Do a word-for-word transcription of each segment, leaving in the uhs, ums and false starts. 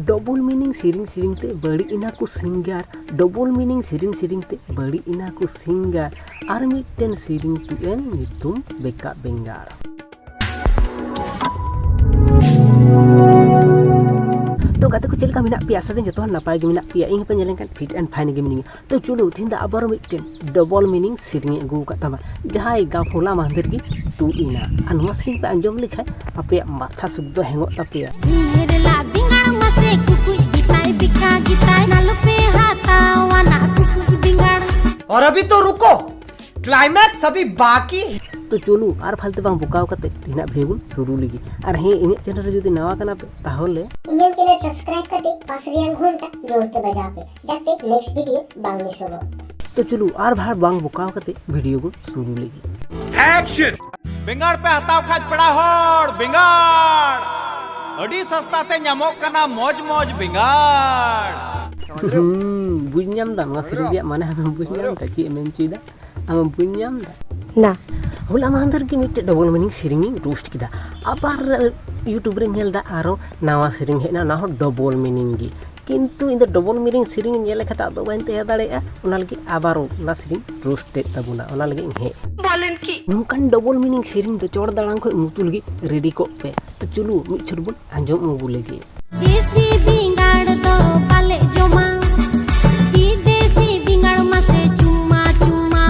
Double meaning ᱥᱮᱨᱮᱧ ᱥᱮᱨᱮᱧ ᱛᱮ ᱵᱟᱹᱲᱤᱡ ᱮᱱᱟ ᱠᱚ ᱥᱤᱝᱜᱟᱨ᱾ ᱰᱚᱵᱚᱞ ᱢᱤᱱᱤᱝ ᱥᱮᱨᱮᱧ ᱥᱮᱨᱮᱧ ᱛᱮ ᱵᱟᱹᱲᱤᱡ ᱮᱱᱟ ᱠᱚ ᱥᱤᱝᱜᱟᱨ᱾ ᱟᱨ ᱢᱤᱫᱴᱮᱱ ᱥᱮᱨᱮᱧ ᱛᱩᱫ ᱮᱱ ᱧᱩᱛᱩᱢ ᱵᱮᱠᱟ ᱵᱮᱸᱜᱟᱲ᱾ ᱛᱚ ᱜᱟᱛᱮ ᱠᱚ, ᱪᱮᱫ ᱞᱮᱠᱟ ᱢᱮᱱᱟᱜ ᱯᱮᱭᱟ? ᱟᱥᱟ ᱫᱟᱹᱧ ᱡᱚᱛᱚ ᱦᱚᱲ ᱱᱟᱯᱟᱭ ᱜᱮ ᱢᱮᱱᱟᱜ ᱯᱮᱭᱟ᱾ ᱤᱧ ᱦᱚᱸᱯᱮ ᱧᱮᱞ ᱞᱮᱱᱠᱷᱟᱱ fit and fine ᱜᱮ ᱢᱤᱱᱟᱹᱧᱟ᱾ ᱛᱚ ᱪᱚᱞᱚ, ᱛᱮᱦᱮᱧ ᱫᱚ ᱟᱵᱟᱨ ᱢᱤᱫᱴᱮᱱ ᱰᱚᱵᱚᱞ ᱢᱤᱱᱤᱝ ᱥᱮᱨᱮᱧ ᱟᱹᱜᱩ ᱟᱠᱟᱫ ᱛᱟᱢᱟ, ᱡᱟᱦᱟᱸᱭ ᱜᱟᱯ ᱦᱚᱞᱟ ᱢᱟᱦᱫᱮᱨ ᱜᱮ ᱛᱩᱫ ᱮᱱᱟ᱾ ᱟᱨ ᱱᱚᱣᱟ ᱥᱮᱨᱮᱧ ᱯᱮ ᱟᱸᱡᱚᱢ ᱞᱮᱠᱷᱟᱱ ᱟᱯᱮᱭᱟᱜ ᱢᱟᱛᱷᱟ ᱥᱩᱠ ᱫᱚ ᱦᱮᱝᱚᱜ ᱛᱟᱯᱮᱭᱟ᱾ ᱰᱷᱮᱨ ᱞᱟ ᱵᱮᱸᱜᱟᱲ ᱢᱟᱥᱮ ᱠᱩᱠᱩᱡ ᱜᱮᱛᱟᱭ, ᱵᱮᱠᱟ ᱜᱮᱛᱟᱭ, ᱱᱟᱞᱚ ᱯᱮ ᱦᱟᱛᱟᱣᱟ ᱱᱟ ᱠᱩᱠᱩᱡ ᱵᱮᱸᱜᱟᱲ᱾ और अभी तो रुको, क्लाइमैक्स अभी बाकी है। ᱛᱚ ᱪᱚᱞᱚ, ᱟᱨ ᱯᱷᱟᱞᱛᱩ ᱵᱟᱝ ᱵᱚᱠᱟᱣ ᱠᱟᱛᱮ ᱛᱮᱦᱮᱧᱟᱜ ᱵᱷᱤᱰᱤᱭᱳ ᱵᱚᱱ ᱥᱩᱨᱩ ᱞᱮᱜᱮ᱾ ᱟᱨ ᱦᱮᱸ, ᱤᱧᱟᱹᱜ ᱪᱮᱱᱮᱞ ᱨᱮ ᱡᱩᱫᱤ ᱱᱟᱣᱟ ᱠᱟᱱᱟ ᱯᱮ, ᱛᱟᱦᱚᱞᱮ ᱤᱧᱟᱹᱜ ᱪᱮᱱᱮᱞ ᱥᱟᱵᱥᱠᱨᱟᱭᱤᱵ ᱠᱟᱛᱮ ᱯᱟᱥ ᱨᱮᱭᱟᱜ ᱜᱷᱚᱱᱴᱟ ᱡᱳᱨ ᱛᱮ ᱵᱟᱡᱟᱣ ᱯᱮ, ᱡᱟᱛᱮ ᱱᱮᱠᱥᱴ ᱵᱷᱤᱰᱤᱭᱳ ᱵᱟᱝ ᱢᱤᱥᱚᱜᱚᱜ᱾ ᱛᱚ ᱪᱚᱞᱚ, ᱟᱨ ᱵᱷᱟᱲ ᱵᱟᱝ ᱵᱚᱠᱟᱣ ᱠᱟᱛᱮ ᱵᱷᱤᱰᱤᱭᱳ ᱵᱚᱱ ᱥᱩᱨᱩ ᱞᱮᱜᱮ᱾ ᱮᱠᱥᱚᱱ! ᱵᱮᱸᱜᱟᱲ ᱯᱮ ᱦᱟᱛᱟᱣ ᱠᱷᱟᱡ ᱯᱮᱲᱟ ᱦᱚᱲ, ᱵᱮᱸᱜᱟᱲ ᱟᱹᱰᱤ ᱥᱚᱥᱛᱟ ᱛᱮ ᱧᱟᱢᱚᱜ ᱠᱟᱱᱟ, ᱢᱚᱡᱽ ᱢᱚᱡᱽ ᱵᱮᱸᱜᱟᱲ᱾ ᱦᱩᱸ, ᱵᱩᱡᱽ ᱧᱟᱢ ᱫᱟᱢ ᱱᱚᱣᱟ ᱥᱮᱨᱮᱧ ᱨᱮᱭᱟᱜ ᱢᱟᱱᱮ? ᱟᱢᱮᱢ ᱵᱩᱡᱽ ᱧᱟᱢ ᱫᱟ ᱪᱮᱫ ᱮ ᱢᱮᱱ ᱦᱚᱪᱚᱭᱮᱫᱟ? ᱟᱢᱮᱢ ᱵᱩᱡᱽ ᱧᱟᱢ ᱫᱟ? ᱱᱟ᱾ ᱦᱚᱞᱟ ᱢᱟᱦᱫᱮᱨ ᱜᱮ ᱢᱤᱫᱴᱮᱡ ᱰᱚᱵᱚᱞ ᱢᱤᱱᱤᱝ ᱥᱮᱨᱮᱧ ᱤᱧ ᱨᱳᱥᱴ ᱠᱮᱫᱟ᱾ ᱟᱵᱟᱨ YouTube ᱨᱮᱧ ᱧᱮᱞ ᱮᱫᱟ, ᱟᱨᱚ ᱱᱟᱣᱟ ᱥᱮᱨᱮᱧ ᱦᱮᱡ ᱮᱱᱟ, ᱚᱱᱟ ᱦᱚᱸ ᱰᱚᱵᱚᱞ ᱢᱤᱱᱤᱝ ᱜᱮ᱾ ᱠᱤᱱᱛᱩ ᱤᱧ ᱫᱚ ᱰᱚᱵᱚᱞ ᱢᱤᱱᱤᱝ ᱥᱮᱨᱮᱧ ᱤᱧ ᱧᱮᱞ ᱞᱮᱠᱷᱟᱱ ᱫᱚ ᱟᱫᱚ ᱵᱟᱹᱧ ᱛᱟᱦᱮᱸ ᱫᱟᱲᱮᱭᱟᱜᱼᱟ, ᱚᱱᱟ ᱞᱟᱹᱜᱤᱫ ᱟᱵᱟᱨ ᱚᱱᱟ ᱥᱮᱨᱮᱧ ᱨᱳᱥᱴ ᱮᱫ ᱛᱟᱵᱚᱱᱟ, ᱚᱱᱟ ᱞᱟᱹᱜᱤᱫ ᱤᱧ ᱦᱮᱡ᱾ ᱵᱚᱞᱮᱱ ᱠᱤ? ᱱᱚᱝᱠᱟᱱ ᱰᱚᱵᱚᱞ ᱢᱤᱱᱤᱝ ᱥᱮᱨᱮᱧ ᱫᱚ ᱪᱚᱴ ᱫᱟᱲᱟᱝ ᱠᱷᱚᱱ ᱢᱩᱛᱩ ᱞᱟᱹᱜᱤᱫ ᱨᱮᱰᱤ ᱠᱚᱜ ᱯᱮ᱾ ᱛᱚ ᱪᱚᱞᱚ, ᱢᱤᱫ ᱪᱷᱚᱴ ᱵᱚᱱ ᱟᱸᱡᱚᱢ ᱟᱹᱜᱩ ᱞᱮᱜᱮ᱾ ᱫᱮᱥᱤ ᱵᱮᱸᱜᱟᱲ ᱫᱚ ᱵᱟᱞᱮ ᱡᱚᱢᱟ, ᱵᱤᱫᱮᱥᱤ ᱵᱮᱸᱜᱟᱲ ᱢᱟᱥᱮ ᱪᱩᱢᱟ ᱪᱩᱢᱟ᱾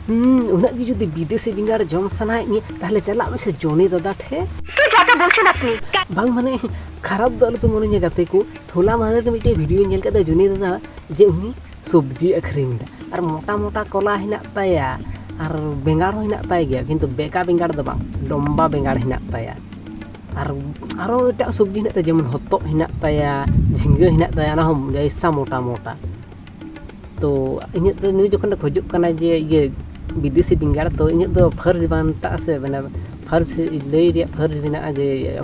ᱦᱩᱸ, ᱩᱱᱟᱹᱜ ᱜᱮ ᱡᱩᱫᱤ ᱵᱤᱫᱮᱥᱤ ᱵᱮᱸᱜᱟᱲ ᱡᱚᱢ ᱥᱟᱱᱟᱭᱮᱫ ᱢᱮᱭᱟ, ᱛᱟᱦᱞᱮ ᱪᱟᱞᱟᱜ ᱢᱮᱥᱮ ᱡᱚᱱᱤ ᱫᱟᱫᱟ ᱴᱷᱮᱱ᱾ ᱵᱟᱝ ᱢᱟᱱᱮ, ᱠᱷᱟᱨᱟᱯ ᱫᱚ ᱟᱞᱚᱯᱮ ᱢᱚᱱᱮᱧᱟ ᱜᱟᱛᱮ ᱠᱚ, ᱦᱚᱞᱟ ᱢᱟᱦᱫᱮᱨ ᱜᱮ ᱢᱤᱫᱴᱮᱡ ᱵᱷᱤᱰᱤᱭᱳᱧ ᱧᱮᱞ ᱠᱮᱫᱟ ᱡᱚᱱᱤ ᱫᱟᱫᱟ, ᱡᱮ ᱩᱱᱤ ᱥᱚᱵᱽᱡᱤ ᱟᱹᱠᱷᱨᱤᱧ ᱮᱫᱟ, ᱟᱨ ᱢᱚᱴᱟ ᱢᱚᱴᱟ ᱠᱚᱞᱟ ᱦᱮᱱᱟᱜ ᱛᱟᱭᱟ, ᱟᱨ ᱵᱮᱸᱜᱟᱲ ᱦᱚᱸ ᱦᱮᱱᱟᱜ ᱛᱟᱭ ᱜᱮᱭᱟ, ᱠᱤᱱᱛᱩ ᱵᱮᱠᱟ ᱵᱮᱸᱜᱟᱲ ᱫᱚ ᱵᱟᱝ, ᱞᱚᱢᱵᱟ ᱵᱮᱸᱜᱟᱲ ᱦᱮᱱᱟᱜ ᱛᱟᱭᱟ᱾ ᱟᱨ ᱟᱨᱚ ᱮᱴᱟᱜ ᱥᱚᱵᱽᱡᱤ ᱦᱮᱱᱟᱜ ᱛᱟᱭᱟ, ᱡᱮᱢᱚᱱ ᱦᱚᱛᱚᱫ ᱦᱮᱱᱟᱜ ᱛᱟᱭᱟ, ᱡᱷᱤᱸᱜᱟᱹ ᱦᱮᱱᱟᱜ ᱛᱟᱭᱟ, ᱚᱱᱟ ᱦᱚᱸ ᱡᱟᱭᱥᱟ ᱢᱚᱴᱟ ᱢᱚᱴᱟ᱾ ᱛᱚ ᱤᱧᱟᱹᱜ ᱫᱚ ᱱᱩᱭ ᱡᱚᱠᱷᱚᱱ ᱫᱚ ᱠᱷᱚᱡᱚᱜ ᱠᱟᱱᱟ ᱡᱮ ᱤᱭᱟᱹ ᱵᱤᱫᱮᱥᱤ ᱵᱮᱸᱜᱟᱲ, ᱛᱚ ᱤᱧᱟᱹᱜ ᱫᱚ ᱯᱷᱟᱨᱡᱽ ᱵᱟᱝ ᱛᱟᱜ ᱥᱮ, ᱢᱟᱱᱮ ᱯᱷᱟᱨᱡᱽ ᱞᱟᱹᱭ ᱨᱮᱭᱟᱜ ᱯᱷᱟᱨᱡᱽ ᱢᱮᱱᱟᱜᱼᱟ ᱡᱮ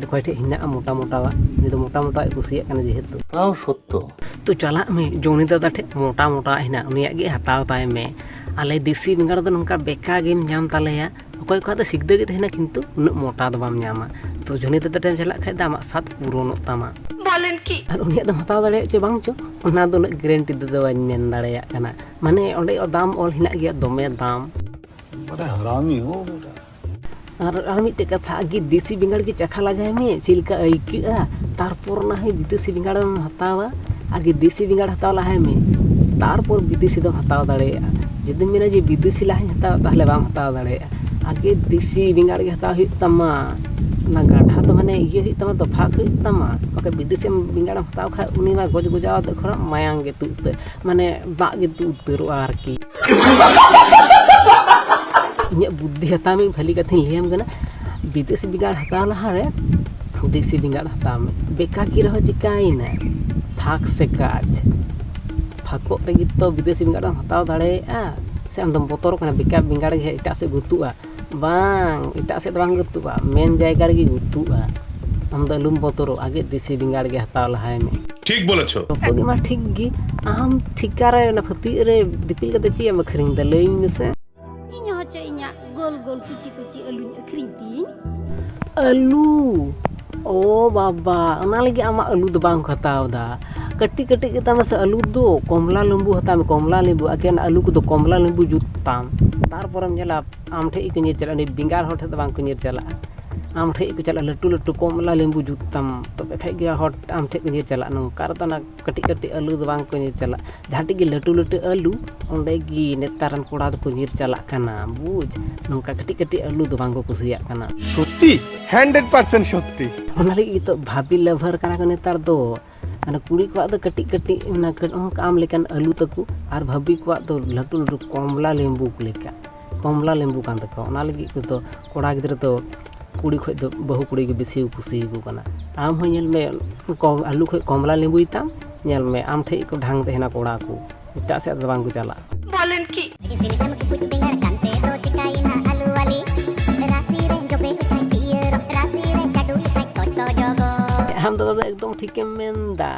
ᱚᱠᱚᱭ ᱴᱷᱮᱡ ᱦᱮᱱᱟᱜᱼᱟ ᱢᱚᱴᱟ ᱢᱚᱴᱟᱣᱟᱜ, ᱩᱱᱤ ᱫᱚ ᱢᱚᱴᱟ ᱢᱚᱴᱟᱣᱟᱜ ᱮ ᱠᱩᱥᱤᱭᱟᱜ ᱠᱟᱱᱟ ᱡᱮᱦᱮᱛᱩ᱾ ᱛᱟᱣ ᱥᱚᱛᱛᱚ᱾ ᱛᱚ ᱪᱟᱞᱟᱜ ᱢᱮ, ᱡᱚᱱᱤ ᱫᱟᱫᱟ ᱴᱷᱮᱡ ᱢᱚᱴᱟ ᱢᱚᱴᱟᱣᱟᱜ ᱦᱮᱱᱟᱜ, ᱩᱱᱤᱭᱟᱜ ᱜᱮ ᱦᱟᱛᱟᱣ ᱛᱟᱭ ᱢᱮ᱾ ᱟᱞᱮ ᱫᱮᱥᱤ ᱵᱮᱸᱜᱟᱲ ᱫᱚ ᱱᱚᱝᱠᱟ ᱵᱮᱠᱟ ᱜᱮᱢ ᱧᱟᱢ ᱛᱟᱞᱮᱭᱟ, ᱚᱠᱚᱭ ᱠᱚᱣᱟᱜ ᱫᱚ ᱥᱤᱠᱫᱟᱹ ᱜᱮ ᱛᱟᱦᱮᱱᱟ, ᱠᱤᱱᱛᱩ ᱩᱱᱟᱹᱜ ᱢᱚᱴᱟ ᱫᱚ ᱵᱟᱢ ᱧᱟᱢᱟ᱾ ᱛᱚ ᱡᱷᱩᱱᱤ ᱫᱟᱫᱟ ᱴᱷᱮᱱ ᱪᱟᱞᱟᱜ ᱠᱷᱟᱡ ᱫᱚ ᱟᱢᱟᱜ ᱥᱟᱫ ᱯᱩᱨᱚᱱᱚᱜ ᱛᱟᱢᱟ᱾ ᱵᱚᱞᱮᱱ ᱠᱤ? ᱟᱨ ᱩᱱᱤᱭᱟᱜ ᱫᱚᱢ ᱦᱟᱛᱟᱣ ᱫᱟᱲᱮᱭᱟᱜ ᱪᱚ ᱵᱟᱝ ᱪᱚ, ᱚᱱᱟ ᱫᱚ ᱩᱱᱟᱹᱜ ᱜᱮᱨᱮᱱᱴᱤ ᱛᱮᱫᱚ ᱵᱟᱹᱧ ᱢᱮᱱ ᱫᱟᱲᱮᱭᱟᱜ ᱠᱟᱱᱟ᱾ ᱢᱟᱱᱮ ᱚᱸᱰᱮ ᱫᱟᱢ ᱚᱞ ᱦᱮᱱᱟᱜ ᱜᱮᱭᱟ, ᱫᱚᱢᱮ ᱫᱟᱢ᱾ ᱵᱟᱰᱟ ᱦᱟᱨᱟᱢᱤ ᱦᱚ ᱵᱮᱴᱟ᱾ ᱟᱨ ᱟᱨ ᱢᱤᱫᱴᱮᱡ ᱠᱟᱛᱷᱟ, ᱟᱜᱮ ᱫᱮᱥᱤ ᱵᱮᱸᱜᱟᱲ ᱜᱮ ᱪᱟᱠᱷᱟ ᱞᱟᱜᱟᱭ ᱢᱮ, ᱪᱮᱫ ᱞᱮᱠᱟ ᱟᱹᱭᱠᱟᱹᱜᱼᱟ, ᱛᱟᱨᱯᱚᱨ ᱱᱟ ᱦᱚᱭ ᱵᱤᱫᱮᱥᱤ ᱵᱮᱸᱜᱟᱲᱮᱢ ᱦᱟᱛᱟᱣᱟ᱾ ᱟᱜᱮ ᱫᱮᱥᱤ ᱵᱮᱸᱜᱟᱲ ᱦᱟᱛᱟᱣ ᱞᱟᱦᱟᱭ ᱢᱮ, ᱛᱟᱨᱯᱚᱨ ᱵᱤᱫᱮᱥᱤ ᱫᱚᱢ ᱦᱟᱛᱟᱣ ᱫᱟᱲᱮᱭᱟᱜᱼᱟ᱾ ᱡᱩᱫᱤᱢ ᱢᱮᱱᱟ ᱡᱮ ᱵᱤᱫᱮᱥᱤ ᱞᱟᱦᱟᱧ ᱦᱟᱛᱟᱣᱟ, ᱛᱟᱦᱚᱞᱮ ᱵᱟᱢ ᱦᱟᱛᱟᱣ ᱫᱟᱲᱮᱭᱟᱜᱼᱟ᱾ ᱟᱜᱮ ᱫᱮᱥᱤ ᱵᱮᱸᱜᱟᱲ ᱜᱮ ᱦᱟᱛᱟᱣ ᱦᱩᱭᱩᱜ ᱛᱟᱢᱟ, ᱚᱱᱟ ᱜᱟᱰᱷᱟ ᱫᱚ ᱢᱟᱱᱮ ᱤᱭᱟᱹ ᱦᱩᱭᱩᱜ ᱛᱟᱢᱟ, ᱛᱚᱯᱷᱟᱜ ᱦᱩᱭᱩᱜ ᱛᱟᱢᱟ᱾ ᱵᱟᱠᱷᱟᱡ ᱵᱤᱫᱮᱥᱤ ᱵᱮᱸᱜᱟᱲᱮᱢ ᱦᱟᱛᱟᱣ ᱠᱷᱟᱡ ᱩᱱᱤ ᱢᱟ ᱜᱚᱡ ᱜᱚᱡᱟᱣ ᱛᱮ ᱠᱷᱚᱱᱟᱜ ᱢᱟᱭᱟᱝ ᱜᱮ ᱛᱩᱫ ᱩᱛᱟᱹᱨ, ᱢᱟᱱᱮ ᱫᱟᱜ ᱜᱮ ᱛᱩᱫ ᱩᱛᱟᱹᱨᱚᱜᱼᱟ ᱟᱨᱠᱤ᱾ ᱤᱧᱟᱹᱜ ᱵᱩᱫᱽᱫᱷᱤ ᱦᱟᱛᱟᱣ ᱢᱮ, ᱵᱷᱟᱹᱞᱤ ᱠᱟᱛᱷᱟᱧ ᱞᱟᱹᱭᱟᱢ ᱠᱟᱱᱟ᱾ ᱵᱤᱫᱮᱥᱤ ᱵᱮᱸᱜᱟᱲ ᱦᱟᱛᱟᱣ ᱞᱟᱦᱟᱨᱮ ᱫᱮᱥᱤ ᱵᱮᱸᱜᱟᱲ ᱦᱟᱛᱟᱣ ᱢᱮ᱾ ᱵᱮᱠᱟᱠᱤ ᱨᱮᱦᱚᱸ ᱪᱤᱠᱟᱹᱭᱮᱱᱟ? ᱯᱷᱟᱸᱠ ᱥᱮ ᱠᱟᱡᱽ? ᱯᱷᱟᱸᱠᱚᱜ ᱨᱮᱜᱮ ᱛᱚ ᱵᱤᱫᱮᱥᱤ ᱵᱮᱸᱜᱟᱲ ᱮᱢ ᱦᱟᱛᱟᱣ ᱫᱟᱲᱮᱭᱟᱜᱼᱟ᱾ ᱥᱮ ᱟᱢᱫᱚᱢ ᱵᱚᱛᱚᱨᱚᱜ ᱠᱟᱱᱟ ᱵᱮᱠᱟᱨ ᱵᱮᱸᱜᱟᱲ ᱜᱮ ᱮᱴᱟᱜ ᱥᱮᱫ ᱜᱩᱛᱩᱜᱼᱟ? ᱵᱟᱝ, ᱮᱴᱟᱜ ᱥᱮᱫ ᱫᱚ ᱵᱟᱝ ᱜᱩᱛᱩᱜᱼᱟ, ᱢᱮᱱ ᱡᱟᱭᱜᱟ ᱨᱮᱜᱮ ᱜᱩᱛᱩᱜᱼᱟ᱾ ᱟᱢ ᱫᱚ ᱟᱞᱚᱢ ᱵᱚᱛᱚᱨᱚᱜ, ᱟᱜᱮ ᱫᱮᱥᱤ ᱵᱮᱸᱜᱟᱲ ᱜᱮ ᱦᱟᱛᱟᱣ ᱞᱟᱦᱟᱭ ᱢᱮ᱾ ᱴᱷᱤᱠ ᱵᱚᱞᱮᱪᱷᱚ᱾ ᱡᱚᱛᱚ ᱜᱮ ᱢᱟ ᱴᱷᱤᱠ ᱜᱮ, ᱟᱢ ᱴᱷᱤᱠᱟ ᱨᱮ ᱚᱱᱟ ᱯᱷᱟᱹᱛᱭᱟᱹᱜ ᱨᱮ ᱫᱤᱯᱤᱞ ᱠᱟᱛᱮ ᱪᱮᱫ ᱮᱢ ᱟᱹᱠᱷᱨᱤᱧ ᱮᱫᱟ ᱞᱟᱹᱭᱟᱹᱧ ᱢᱮᱥᱮ? ᱤᱧ ᱦᱚᱸ ᱪᱮᱫ ᱤᱧᱟᱹᱜ ᱜᱳᱞ ᱜᱳᱞ ᱠᱩᱪᱤ ᱠᱩᱪᱤ ᱟᱹᱞᱩᱧ ᱟᱹᱠᱷᱨᱤᱧ ᱛᱤᱧ? ᱟᱹᱞᱩ? ᱳ ᱵᱟᱵᱟ, ᱚᱱᱟ ᱞᱟᱹᱜᱤᱫ ᱟᱢᱟᱜ ᱟᱹᱞᱩ ᱫᱚ ᱵᱟᱝ ᱠᱚ ᱦᱟᱛᱟᱣ ᱮᱫᱟ᱾ ᱠᱟᱹᱴᱤᱡ ᱠᱟᱹᱴᱤᱡ ᱜᱮᱛᱟᱢᱟ ᱥᱮ ᱟᱹᱞᱩ ᱫᱚ, ᱠᱚᱢᱞᱟ ᱞᱮᱵᱩ ᱦᱟᱛᱟᱣ ᱢᱮ, ᱠᱚᱢᱞᱟ ᱞᱮᱵᱩ᱾ ᱟᱜᱮ ᱚᱱᱟ ᱟᱹᱞᱩ ᱠᱚᱫᱚ ᱠᱚᱢᱞᱟ ᱞᱮᱵᱩ ᱡᱩᱛ ᱛᱟᱢ, ᱛᱟᱨᱯᱚᱨᱮᱢ ᱧᱮᱞᱟ ᱟᱢ ᱴᱷᱮᱡ ᱜᱮᱠᱚ ᱧᱤᱨ ᱪᱟᱞᱟᱜᱼᱟ, ᱩᱱᱤ ᱵᱮᱸᱜᱟᱲ ᱦᱚᱲ ᱴᱷᱮᱡ ᱫᱚ ᱵᱟᱝ ᱠᱚ ᱧᱤᱨ ᱪᱟᱞᱟᱜᱼᱟ᱾ ᱟᱢ ᱴᱷᱮᱡ ᱜᱮᱠᱚ ᱪᱟᱞᱟᱜᱼᱟ, ᱞᱟᱹᱴᱩ ᱞᱟᱹᱴᱩ ᱠᱚᱢᱞᱟ ᱞᱮᱵᱩ ᱡᱩᱛ ᱛᱟᱢ, ᱛᱚᱵᱮ ᱠᱷᱟᱡ ᱜᱮ ᱦᱚᱲ ᱟᱢ ᱴᱷᱮᱡ ᱠᱚ ᱧᱤᱨ ᱪᱟᱞᱟᱜᱼᱟ᱾ ᱱᱚᱝᱠᱟ ᱨᱮᱫᱚ ᱚᱱᱟ ᱠᱟᱹᱴᱤᱡ ᱠᱟᱹᱴᱤᱡ ᱟᱹᱞᱩ ᱫᱚ ᱵᱟᱝ ᱠᱚ ᱧᱤᱨ ᱪᱟᱞᱟᱜᱼᱟ᱾ ᱡᱟᱦᱟᱸ ᱴᱷᱮᱡ ᱜᱮ ᱞᱟᱹᱴᱩ ᱞᱟᱹᱴᱩ ᱟᱹᱞᱩ, ᱚᱸᱰᱮ ᱜᱮ ᱱᱮᱛᱟᱨ ᱨᱮᱱ ᱠᱚᱲᱟ ᱫᱚᱠᱚ ᱧᱤᱨ ᱪᱟᱞᱟᱜ ᱠᱟᱱᱟ, ᱵᱩᱡᱽ᱾ ᱱᱚᱝᱠᱟ ᱠᱟᱹᱴᱤᱡ ᱠᱟᱹᱴᱤᱡ ᱟᱹᱞᱩ ᱫᱚ ᱵᱟᱝ ᱠᱚ ᱠᱩᱥᱤᱭᱟᱜ ᱠᱟᱱᱟ᱾ ᱥᱚᱛᱛᱤ, ᱦᱟᱱᱰᱨᱮᱰ ᱯᱟᱨᱥᱮᱱᱴ ᱥᱚᱛᱛᱤ᱾ ᱚᱱᱟ ᱞᱟᱹᱜᱤᱫ ᱱᱤᱛᱚᱜ ᱵᱷᱟᱵᱤ ᱞᱟᱵᱷᱟᱨ ᱠᱟᱱᱟ ᱠᱚ ᱱᱮᱛᱟᱨ ᱫᱚ᱾ ᱢᱟᱱᱮ ᱠᱩᱲᱤ ᱠᱚᱣᱟᱜ ᱫᱚ ᱠᱟᱹᱴᱤᱡ ᱠᱟᱹᱴᱤᱡ ᱚᱱᱟ ᱠᱟᱹ-, ᱚᱱᱠᱟ ᱟᱢ ᱞᱮᱠᱟᱱ ᱟᱹᱞᱩ ᱛᱟᱠᱚ, ᱟᱨ ᱵᱷᱟᱹᱵᱤ ᱠᱚᱣᱟᱜ ᱫᱚ ᱞᱟᱹᱴᱩ ᱞᱟᱹᱴᱩ ᱠᱚᱢᱞᱟ ᱞᱮᱢᱵᱩ ᱞᱮᱠᱟ, ᱠᱚᱢᱞᱟ ᱞᱮᱢᱵᱩ ᱠᱟᱱ ᱛᱟᱠᱚᱣᱟ᱾ ᱚᱱᱟ ᱞᱟᱹᱜᱤᱫ ᱛᱮᱫᱚ ᱠᱚᱲᱟ ᱜᱤᱫᱽᱨᱟᱹ ᱫᱚ ᱠᱩᱲᱤ ᱠᱷᱚᱡ ᱫᱚ ᱵᱟᱹᱦᱩ ᱠᱩᱲᱤ ᱜᱮ ᱵᱮᱥᱤ ᱠᱚ ᱠᱩᱥᱤᱭᱟᱠᱚ ᱠᱟᱱᱟ᱾ ᱟᱢ ᱦᱚᱸ ᱧᱮᱞ ᱢᱮ, ᱠᱚᱢ, ᱟᱹᱞᱩ ᱠᱷᱚᱡ ᱠᱚᱢᱞᱟ ᱞᱮᱵᱩᱭ ᱛᱟᱢ, ᱧᱮᱞ ᱢᱮ ᱟᱢ ᱴᱷᱮᱡ ᱜᱮᱠᱚ ᱰᱷᱟᱝ ᱛᱟᱦᱮᱱᱟ ᱠᱚᱲᱟ ᱠᱚ, ᱮᱴᱟᱜ ᱥᱮᱫ ᱫᱚ ᱵᱟᱝ ᱠᱚ ᱪᱟᱞᱟᱜᱼᱟ᱾ ᱵᱚᱞᱮᱱ ᱠᱤ? ᱡᱩᱫᱤ ᱥᱤᱞᱤ ᱠᱷᱟᱱ ᱠᱩᱠᱩᱡ ᱵᱮᱸᱜᱟᱲ ᱠᱟᱱᱛᱮ ᱫᱚ ᱪᱤᱠᱟᱹᱭᱮᱱᱟ ᱟᱹᱞᱩ ᱣᱟᱞᱤ? ᱨᱟᱥᱮ ᱨᱮ ᱡᱚᱵᱮ ᱠᱚ ᱠᱷᱟᱱ ᱯᱤᱭᱟᱹᱨᱚᱜ, ᱨᱟᱥᱮ ᱨᱮ ᱪᱟᱰᱩ ᱞᱮᱠᱷᱟᱱ ᱛᱚ ᱛᱚ ᱡᱚᱜᱚ᱾ ᱟᱢ ᱫᱚ ᱫᱟᱫᱟ ᱮᱠᱫᱚᱢ ᱴᱷᱤᱠᱮᱢ ᱢᱮᱱ ᱫᱟ᱾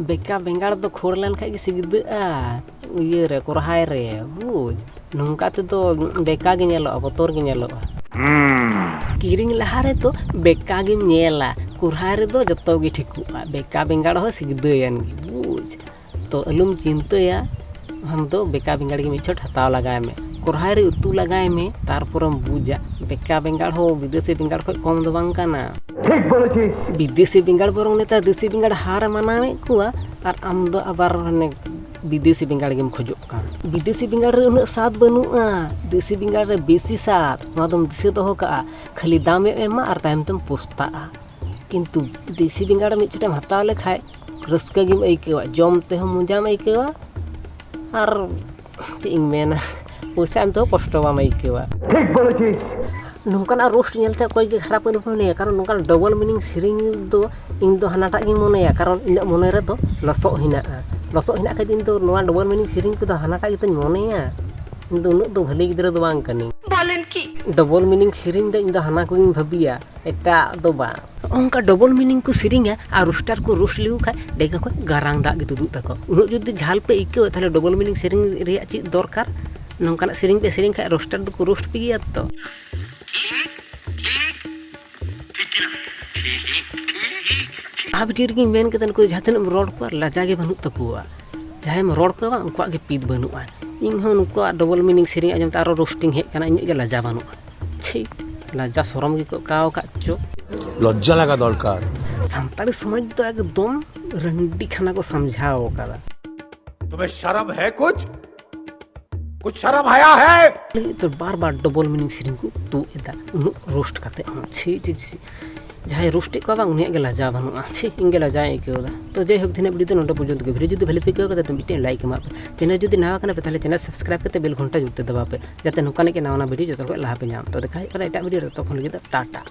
ᱵᱮᱠᱟ ᱵᱮᱸᱜᱟᱲ ᱫᱚ ᱠᱷᱳᱲ ᱞᱮᱱ ᱠᱷᱟᱡ ᱜᱮ ᱥᱤᱜᱫᱟᱹᱜᱼᱟ ᱤᱭᱟᱹ ᱨᱮ, ᱠᱚᱨᱦᱟᱭ ᱨᱮ, ᱵᱩᱡᱽ᱾ ᱱᱚᱝᱠᱟ ᱛᱮᱫᱚ ᱵᱮᱠᱟ ᱜᱮ ᱧᱮᱞᱚᱜᱼᱟ, ᱵᱚᱛᱚᱨ ᱜᱮ ᱧᱮᱞᱚᱜᱼᱟ᱾ ᱠᱤᱨᱤᱧ ᱞᱟᱦᱟ ᱨᱮᱫᱚ ᱵᱮᱠᱟ ᱜᱮᱢ ᱧᱮᱞᱟ, ᱠᱚᱨᱦᱟᱭ ᱨᱮᱫᱚ ᱡᱚᱛᱚ ᱜᱮ ᱴᱷᱤᱠᱚᱜᱼᱟ᱾ ᱵᱮᱠᱟ ᱵᱮᱸᱜᱟᱲ ᱦᱚᱸ ᱥᱤᱫᱷᱟᱹᱭᱮᱱ ᱜᱮ, ᱵᱩᱡᱽ᱾ ᱛᱚ ᱟᱞᱚᱢ ᱪᱤᱱᱛᱟᱹᱭᱟ, ᱟᱢ ᱫᱚ ᱵᱮᱠᱟ ᱵᱮᱸᱜᱟᱲ ᱜᱮ ᱢᱤᱫ ᱪᱷᱚᱴ ᱦᱟᱛᱟᱣ ᱞᱟᱜᱟᱭ ᱢᱮ, ᱠᱚᱨᱦᱟᱭ ᱨᱮ ᱩᱛᱩ ᱞᱟᱜᱟᱭ ᱢᱮ, ᱛᱟᱨᱯᱚᱨᱮᱢ ᱵᱩᱡᱟ ᱵᱮᱠᱟ ᱵᱮᱸᱜᱟᱲ ᱦᱚᱸ ᱵᱤᱫᱮᱥᱤ ᱵᱮᱸᱜᱟᱲ ᱠᱷᱚᱱ ᱠᱚᱢ ᱫᱚ ᱵᱟᱝ ᱠᱟᱱᱟ᱾ ᱴᱷᱤᱠ ᱵᱚᱞᱮᱪᱤᱥ᱾ ᱵᱤᱫᱮᱥᱤ ᱵᱮᱸᱜᱟᱲ ᱵᱚᱨᱚᱝ ᱱᱮᱛᱟᱨ ᱫᱮᱥᱤ ᱵᱮᱸᱜᱟᱲ ᱦᱟᱨ ᱮ ᱢᱟᱱᱟᱣᱮᱫ ᱠᱚᱣᱟ, ᱟᱨ ᱟᱢ ᱫᱚ ᱟᱵᱟᱨ ᱦᱟᱱᱮ ᱵᱤᱫᱮᱥᱤ ᱵᱮᱸᱜᱟᱲ ᱜᱮᱢ ᱠᱷᱚᱡᱚᱜ ᱠᱟᱱ᱾ ᱵᱤᱫᱮᱥᱤ ᱵᱮᱸᱜᱟᱲ ᱨᱮ ᱩᱱᱟᱹᱜ ᱥᱟᱫ ᱵᱟᱹᱱᱩᱜᱼᱟ, ᱫᱮᱥᱤ ᱵᱮᱸᱜᱟᱲ ᱨᱮ ᱵᱮᱥᱤ ᱥᱟᱫ, ᱱᱚᱣᱟ ᱫᱚᱢ ᱫᱤᱥᱟᱹ ᱫᱚᱦᱚ ᱠᱟᱜᱼᱟ᱾ ᱠᱷᱟᱹᱞᱤ ᱫᱟᱢᱮᱢ ᱮᱢᱟ ᱟᱨ ᱛᱟᱭᱚᱢ ᱛᱮᱢ ᱯᱚᱥᱛᱟᱜᱼᱟ᱾ ᱠᱤᱱᱛᱩ ᱫᱮᱥᱤ ᱵᱮᱸᱜᱟᱲ ᱢᱤᱫ ᱪᱷᱚᱴᱮᱢ ᱦᱟᱛᱟᱣ ᱞᱮᱠᱷᱟᱡ ᱨᱟᱹᱥᱠᱟᱹ ᱜᱮᱢ ᱟᱹᱭᱠᱟᱹᱣᱟ, ᱡᱚᱢ ᱛᱮᱦᱚᱸ ᱢᱚᱡᱟᱢ ᱟᱹᱭᱠᱟᱹᱣᱟ, ᱟᱨ ᱪᱮᱫ ᱤᱧ ᱢᱮᱱᱟ, ᱯᱚᱭᱥᱟ ᱮᱢ ᱛᱮᱦᱚᱸ ᱠᱚᱥᱴᱚ ᱵᱟᱢ ᱟᱹᱭᱠᱟᱹᱣᱟ᱾ ᱴᱷᱤᱠ ᱵᱚᱞᱮᱪᱤᱥ᱾ ᱱᱚᱝᱠᱟᱱᱟᱜ ᱨᱳᱥᱴ ᱧᱮᱞᱛᱮ ᱚᱠᱚᱭ ᱜᱮ ᱠᱷᱟᱨᱟᱯ ᱟᱞᱚᱯᱮ ᱢᱚᱱᱮᱭᱟ, ᱠᱟᱨᱚᱱ ᱱᱚᱝᱠᱟᱱ ᱰᱚᱵᱚᱞ ᱢᱤᱱᱤᱝ ᱥᱮᱨᱮᱧ ᱫᱚ ᱤᱧ ᱫᱚ ᱦᱟᱱᱟᱴᱟᱜ ᱜᱤᱧ ᱢᱚᱱᱮᱭᱟ, ᱠᱟᱨᱚᱱ ᱤᱧᱟᱹᱜ ᱢᱚᱱᱮ ᱨᱮᱫᱚ ᱞᱚᱥᱚᱜ ᱦᱮᱱᱟᱜᱼᱟ᱾ ᱞᱚᱥᱚᱜ ᱦᱮᱱᱟᱜ ᱠᱷᱟᱡ ᱫᱚ ᱤᱧ ᱫᱚ ᱱᱚᱣᱟ ᱰᱚᱵᱚᱞ ᱢᱤᱱᱤᱝ ᱥᱮᱨᱮᱧ ᱠᱚᱫᱚ ᱦᱟᱱᱟᱴᱟᱜ ᱜᱮᱛᱚᱧ ᱢᱚᱱᱮᱭᱟ᱾ ᱤᱧ ᱫᱚ ᱩᱱᱟᱹᱜ ᱫᱚ ᱵᱷᱟᱹᱞᱤ ᱜᱤᱫᱽᱨᱟᱹ ᱫᱚ ᱵᱟᱝ ᱠᱟᱹᱱᱟᱹᱧ᱾ ᱵᱚᱞᱮᱱ ᱠᱤ? ᱰᱚᱵᱚᱞ ᱢᱤᱱᱤᱝ ᱥᱮᱨᱮᱧ ᱫᱚ ᱤᱧ ᱫᱚ ᱦᱟᱱᱟ ᱠᱚᱜᱤᱧ ᱵᱷᱟᱹᱵᱤᱭᱟ, ᱮᱴᱟᱜ ᱫᱚ ᱵᱟᱝ᱾ ᱚᱱᱠᱟ ᱰᱚᱵᱚᱞ ᱢᱤᱱᱤᱝ ᱠᱚ ᱥᱮᱨᱮᱧᱟ ᱟᱨ ᱨᱳᱥᱴᱟᱨ ᱠᱚ ᱨᱳᱥᱴ ᱞᱮᱠᱚ ᱠᱷᱟᱡ ᱰᱮᱜᱟ ᱠᱷᱚᱡ ᱜᱟᱨᱟᱝ ᱫᱟᱜ ᱜᱮ ᱛᱩᱫᱩᱜ ᱛᱟᱠᱚ᱾ ᱩᱱᱟᱹᱜ ᱡᱩᱫᱤ ᱡᱷᱟᱞ ᱯᱮ ᱟᱹᱭᱠᱟᱹᱣᱟ, ᱛᱟᱦᱞᱮ ᱰᱚᱵᱚᱞ ᱢᱤᱱᱤᱝ ᱥᱮᱨᱮᱧ ᱨᱮᱭᱟᱜ ᱪᱮᱫ ᱫᱚᱨᱠᱟᱨ? ᱱᱚᱝᱠᱟᱱᱟᱜ ᱥᱮᱨᱮᱧ ᱯᱮ ᱥᱮᱨᱮᱧ ᱠᱷᱟᱡ ᱨᱳᱥᱴᱟᱨ ᱫᱚᱠᱚ ᱨᱳᱥᱴ ᱯᱮ ᱜᱮᱭᱟ ᱛᱚ᱾ ᱟᱨ ᱵᱷᱤᱰᱤᱭᱳ ᱨᱮᱜᱮᱧ ᱢᱮᱱ ᱠᱮᱫᱟ, ᱱᱩᱠᱩ ᱡᱟᱦᱟᱸ ᱛᱤᱱᱟᱹᱜ ᱮᱢ ᱨᱚᱲ ᱠᱚᱣᱟ, ᱞᱟᱡᱟ ᱜᱮ ᱵᱟᱹᱱᱩᱜ ᱛᱟᱠᱚᱣᱟ᱾ ᱡᱟᱦᱟᱸᱭᱮᱢ ᱨᱚᱲ ᱠᱚᱣᱟ ᱵᱟᱝ, ᱩᱱᱠᱩᱣᱟᱜ ᱜᱮ ᱯᱤᱫ ᱵᱟᱹᱱᱩᱜᱼᱟ᱾ ᱤᱧ ᱦᱚᱸ ᱱᱩᱠᱩᱣᱟᱜ ᱰᱚᱵᱚᱞ ᱢᱤᱱᱤᱝ ᱥᱮᱨᱮᱧ ᱟᱸᱡᱚᱢ ᱛᱮ ᱟᱨᱚ ᱨᱳᱥᱴᱤᱝ ᱦᱮᱡ ᱠᱟᱱᱟ, ᱤᱧᱟᱹᱜ ᱜᱮ ᱞᱟᱡᱟ ᱵᱟᱹᱱᱩᱜᱼᱟ᱾ ᱪᱷᱤ, ᱞᱟᱡᱟ ᱥᱚᱨᱚᱢ ᱜᱮᱠᱚ ᱟᱠᱟᱣ ᱟᱠᱟᱫ ᱪᱚ᱾ ᱞᱚᱡᱡᱟ ᱞᱟᱜᱟ ᱫᱚᱨᱠᱟᱨ᱾ ᱥᱟᱱᱛᱟᱲᱤ ᱥᱚᱢᱟᱡᱽ ᱫᱚ ᱮᱠᱫᱚᱢ ᱨᱟᱹᱱᱰᱤ ᱠᱷᱟᱱᱟ ᱠᱚ ᱥᱟᱢᱡᱷᱟᱣ ᱟᱠᱟᱫᱟ᱾ तुम्हें शर्म है कुछ? कुछ शर्म हया है? ᱞᱟᱹᱜᱤᱫ ᱛᱮ ᱵᱟᱨ ᱵᱟᱨ ᱰᱚᱵᱚᱞ ᱢᱤᱱᱤᱝ ᱥᱮᱨᱮᱧ ᱠᱚ ᱛᱩᱫ ᱮᱫᱟ, ᱩᱱᱟᱹᱜ ᱨᱳᱥᱴ ᱠᱟᱛᱮ ᱦᱚᱸ᱾ ᱪᱷᱤ, ᱪᱷᱤ, ᱪᱷᱤ᱾ ᱡᱟᱦᱟᱸᱭ ᱨᱳᱥᱴᱮᱫ ᱠᱚᱣᱟ ᱵᱟᱝ, ᱩᱱᱤᱭᱟᱜ ᱜᱮ ᱞᱟᱡᱟ ᱵᱟᱹᱱᱩᱜᱼᱟ᱾ ᱪᱷᱤ, ᱤᱧ ᱜᱮ ᱞᱟᱡᱟᱧ ᱟᱹᱭᱠᱟᱹᱣ ᱮᱫᱟ᱾ ᱛᱚ ᱡᱟᱭᱦᱳᱠ, ᱛᱮᱦᱮᱧᱟᱜ ᱵᱷᱤᱰᱤᱭᱳ ᱫᱚ ᱱᱚᱰᱮ ᱯᱚᱨᱡᱚᱱᱛᱚ ᱜᱮ᱾ ᱵᱷᱤᱰᱤᱭᱳ ᱡᱩᱫᱤ ᱵᱷᱟᱞᱮ ᱯᱮ ᱟᱹᱭᱠᱟᱹᱣ ᱠᱟᱫᱟ, ᱛᱚ ᱢᱤᱫᱴᱮᱱ ᱞᱟᱭᱤᱠ ᱮᱢᱟᱜ ᱯᱮ᱾ ᱪᱮᱱᱮᱞ ᱡᱩᱫᱤ ᱱᱟᱣᱟ ᱠᱟᱱᱟ ᱯᱮ, ᱛᱟᱦᱞᱮ ᱪᱮᱱᱮᱞ ᱥᱟᱵᱥᱠᱨᱟᱭᱤᱵ ᱠᱟᱛᱮ ᱵᱮᱞ ᱜᱷᱚᱱᱴᱟ ᱡᱩᱲᱛᱮ ᱫᱟᱵᱟᱣ ᱯᱮ, ᱡᱟᱛᱮ ᱱᱚᱝᱠᱟᱱᱟᱜ ᱜᱮ ᱱᱟᱣᱟ ᱱᱟᱣᱟ ᱵᱷᱤᱰᱤᱭᱳ ᱡᱚᱛᱚ ᱦᱚᱲ ᱠᱷᱚᱱ ᱞᱟᱦᱟ ᱯᱮ ᱧᱟᱢ᱾ ᱛᱚ ᱫᱮᱠᱷᱟ ᱦᱩᱭᱩᱜ ᱠᱟᱱᱟ ᱮᱴᱟᱜ ᱵᱷᱤᱰᱤᱭᱳ ᱨᱮ, ᱛᱚᱠᱷᱚᱱ ᱞᱟᱹᱜᱤᱫ ᱫᱚ ᱴᱟᱴᱟ᱾